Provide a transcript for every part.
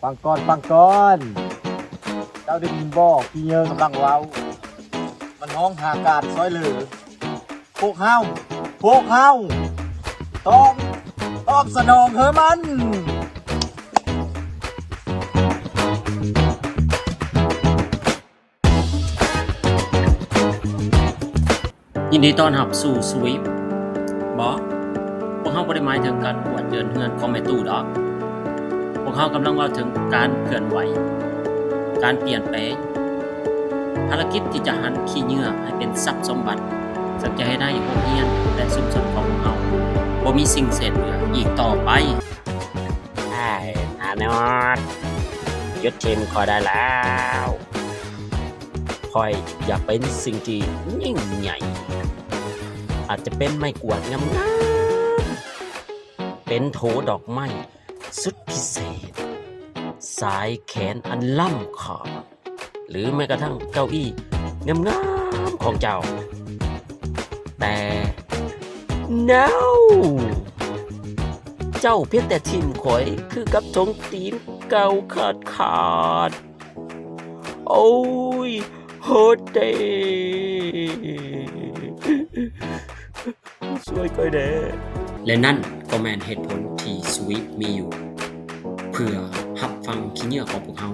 ຟັງກ່ອນ, ຟັງກ່ອນ. ເຈົ້າໄດ້ຍິນບໍ່? ຂີ້ເຫຍື້ອກຳລັງເວົ້າ. ມັນຮ້ອງຫາການຊ່ອຍເຫຼືອ. ພວກເຮົາ, ພວກເຮົາຕ້ອງຕອບສະໜອງໃຫ້ມັນ. ຍິນດີຕ້ອນຮັບສູ່ Sweep ບໍ? ພວກເຮົາບໍ່ໄດ້ໝາຍເຖິງການກວດເດີ່ນເຮືອນຂອງແມ່ຕູ້ດອກ. ພວກເຮົາກຳລັງເວົ້າເຖິງການເຄື່ອນໄຫວ, ການປ່ຽນແປງ, ພາລະກິດທີ່ຈະຫັນຂີ້ເຫຍື້ອໃຫ້ເປັນຊັບສົມບັດ, ເຊິ່ງຈະເຮັດໃຫ້ໂຮງຮຽນ ແລະ ຊຸມຊົນຂອງພວກເຮົາບໍ່ມີສິ່ງເສດເຫຼືອອີກຕໍ່ໄປ. ອ້າຍ ອານອດ, ຢຸດຖິ້ມຂ້ອຍໄດ້ແລ້ວ. ຂ້ອຍຢາກເປັນສິ່ງທີ່ຍິ່ງໃຫຍ່, ອາດຈະເປັນໄມ້ກວາດງາມໆ, ເປັນໂຖດອກໄມ້ສຸດພິເສດ, ສາຍແຂນອັນລ້ຳຄ່າ, ຫຼືແມ້ກະທັ່ງເກົ້າອີ້ງາມໆຂອງເຈົ້າ. ແຕ່ no! ເຈົ້າພຽງແຕ່ຖິ້ມຂ້ອຍຄືກັບຖົງຕີນເກົ່າຂາດໆ. ໂອ້ຍ ເຮີດເດ! ຊ່ວຍຂ້ອຍແດ່. ແລະນັ້ນກໍແມ່ນເຫດຜົນທີ່ Sweep ມີຢູ່ ເພື່ອຮັບຟັງຂີ້ເຫຍື້ອຂອງພວກເຮົາ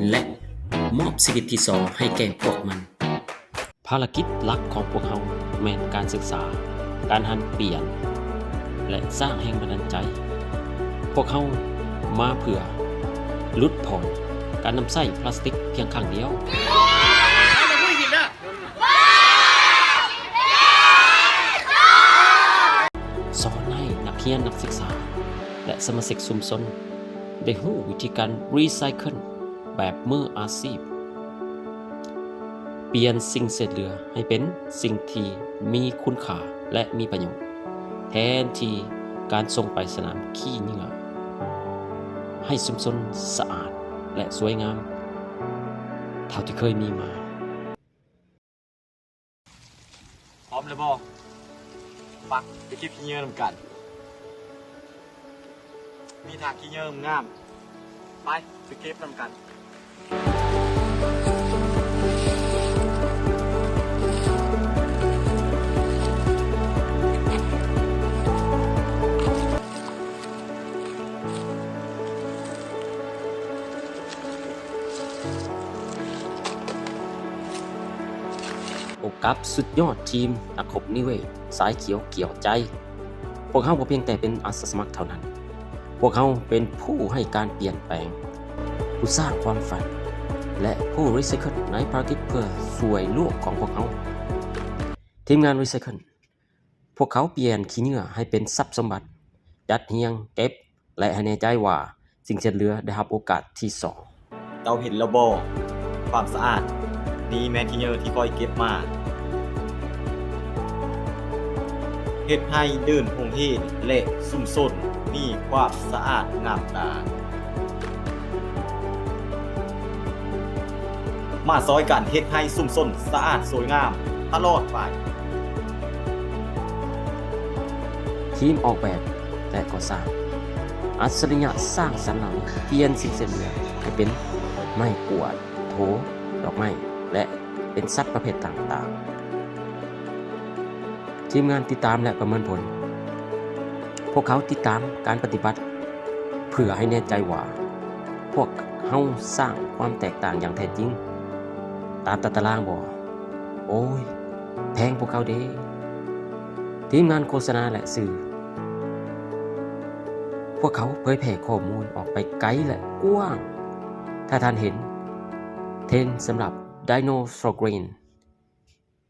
ແລະ ມອບຊີວິດທີສອງໃຫ້ແກ່ພວກມັນ. ພາລະກິດຫຼັກຂອງພວກເຮົາແມ່ນການສຶກສາ, ການຫັນປ່ຽນ ແລະ ສ້າງແຮງບັນດານໃຈ. ພວກເຮົາມາເພື່ອຫຼຸດຜ່ອນການນຳໃຊ້ພລາສຕິກພຽງຄັ້ງດຽວ. ສອນໃຫ້ນັກຮຽນ, ນັກສຶກສາ ແລະ ສະມາຊິກຊຸມຊົນໄດ້ຮູ້ວິທີການຣີໄຊເຄິນແບບມືອາຊີບ, ປ່ຽນສິ່ງເສດເຫຼືອໃຫ້ເປັນສິ່ງທີ່ມີຄຸນຄ່າ ແລະ ມີປະໂຫຍດ, ແທນທີ່ການສົ່ງໄປສະໜາມຂີ້ເຫຍື້ອ. ໃຫ້ຊຸມຊົນສະອາດ ແລະ ສວຍງາມເທົ່າທີ່ເຄີຍມີມາ. ພ້ອມແລ້ວບໍ່? ປະ ໄປເກັບຂີ້ເຫຍື້ອນຳກັນ. ມີຖັງຂີ້ເຫຍື້ອງາມ, ໄປ ໄປເກັບນຳກັນ. ພົບກັບສຸດຍອດທີມນັກຮົບນິເວດສາຍຂຽວກ່ຽວໃຈ. ພວກເຮົາບໍ່ພຽງແຕ່ເປັນອາສາສະໝັກເທົ່ານັ້ນ, ພວກເຮົາເປັນຜູ້ໃຫ້ການປ່ຽນແປງ, ຜູ້ສ້າງຄວາມຝັນ ແລະ ຜູ້ຣີໄຊເຄິນໃນພາລະກິດເພື່ອຊ່ວຍໂລກຂອງພວກເຮົາ. ທີມງານຣີໄຊເຄິນ ພວກເຂົາປ່ຽນຂີ້ເຫຍື້ອໃຫ້ເປັນຊັບສົມບັດ, ຈັດຮຽງເກັບ ແລະ ໃຫ້ແນ່ໃຈວ່າສິ່ງເສດເຫຼືອໄດ້ຮັບໂອກາດທີສອງ. ເຈົ້າເຫັນແລ້ວບໍ່? ຄວາມສະອາດ. ນີ້ແມ່ນຂີ້ເຫຍື້ອທີ່ຂ້ອຍເກັບມາ. ເຮັດໃຫ້ເດີ່ນໂຮງຮຽນ ແລະ ຊຸມຊົນມີຄວາມສະອາດງາມຕາ. ມາຊ່ອຍກັນເຮັດໃຫ້ຊຸມຊົນສະອາດສວຍງາມຕະຫຼອດໄປ. ທີມອອກແບບ ແລະ ກໍ່ສ້າງ ອັດສະລິຍະສ້າງສັນເຫຼົ່ານີ້ປ່ຽນສິ່ງເສດເຫຼືອໃຫ້ເປັນໄມ້ກວາດ, ໂຖດອກໄມ້ ແລະ ເປັນສັດປະເພດຕ່າງໆ. ທີມງານຕິດຕາມ ແລະ ປະເມີນຜົນ. ພວກເຂົາຕິດຕາມການປະຕິບັດ ເພື່ອໃຫ້ແນ່ໃຈວ່າພວກເຮົາສ້າງຄວາມແຕກຕ່າງຢ່າງແທ້ຈິງຕາມຕາຕະລາງບໍ່? ໂອ້ຍ ແພງພວກເຂົາເດ້. ທີມງານໂຄສະນາ ແລະ ສື່. ພວກເຂົາເຜີຍແຜ່ຂໍ້ມູນອອກໄປໄກ ແລະ ກວ້າງ. ຖ້າທ່ານເຫັນ ເທຣນສຳລັບ Dinosaur Green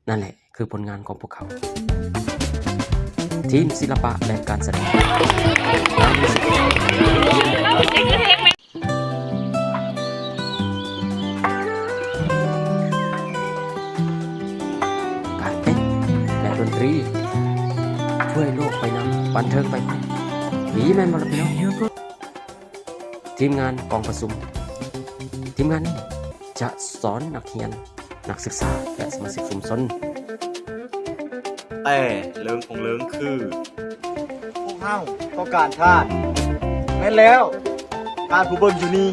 ນັ້ນແຫຼະຄືຜົນງານຂອງພວກເຂົາ. ທີມສິລະປະ ແລະ ການສະແດງ. ການເຕັ້ນ ແລະ ດົນຕີ ຊ່ວຍໂລກໄປນຳ, ບັນເທີງໄປນຳ. ດີແມ່ນບໍ່ລະພີ່ນ້ອງ? ທີມງານກອງປະຊຸມ. ທີມງານນີ້ຈະສອນນັກຮຽນ, ນັກສຶກສາ ແລະ ສະມາຊິກຊຸມຊົນ. ແຕ່ເລີງຂອງເລີງຄື ພວກເຮົາຕ້ອງການທ່ານ. ແມ່ນແລ້ວ, ທ່ານຜູ້ເບິ່ງຢູ່ນີ້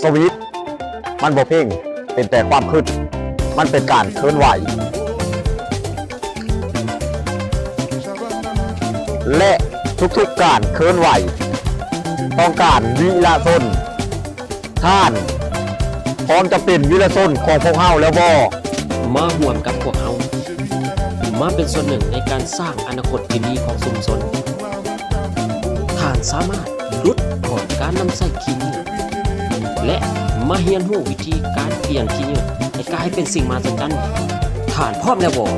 ສະຫວີດ ມັນບໍ່ເພງ ເປັນແຕ່ຄວາມຄິດ ມັນເປັນການເຄື່ອນໄຫວ ແລະ ທຸກໆການເຄື່ອນໄຫວ ຕ້ອງການວິລະຊົນ. ທ່ານພ້ອມຈະເປັນວິລະຊົນຂອງພວກເຮົາແລ້ວບໍ່? ມາຮ່ວມກັບພວກເຮົາ ມາເປັນສ່ວນໜຶ່ງໃນການສ້າງອະນາຄົດທີ່ດີຂອງຊຸມຊົນ. ທ່ານສາມາດຫຼຸດຜ່ອນການນຳໃຊ້ຂີ້ເຫຍື້ອ ແລະ ມາຮຽນຮູ້ວິທີການປ່ຽນຂີ້ເຫຍື້ອໃຫ້ກາຍເປັນສິ່ງມະຫັດສະຈັນ. ທ່ານພ້ອມແລ້ວບໍ່?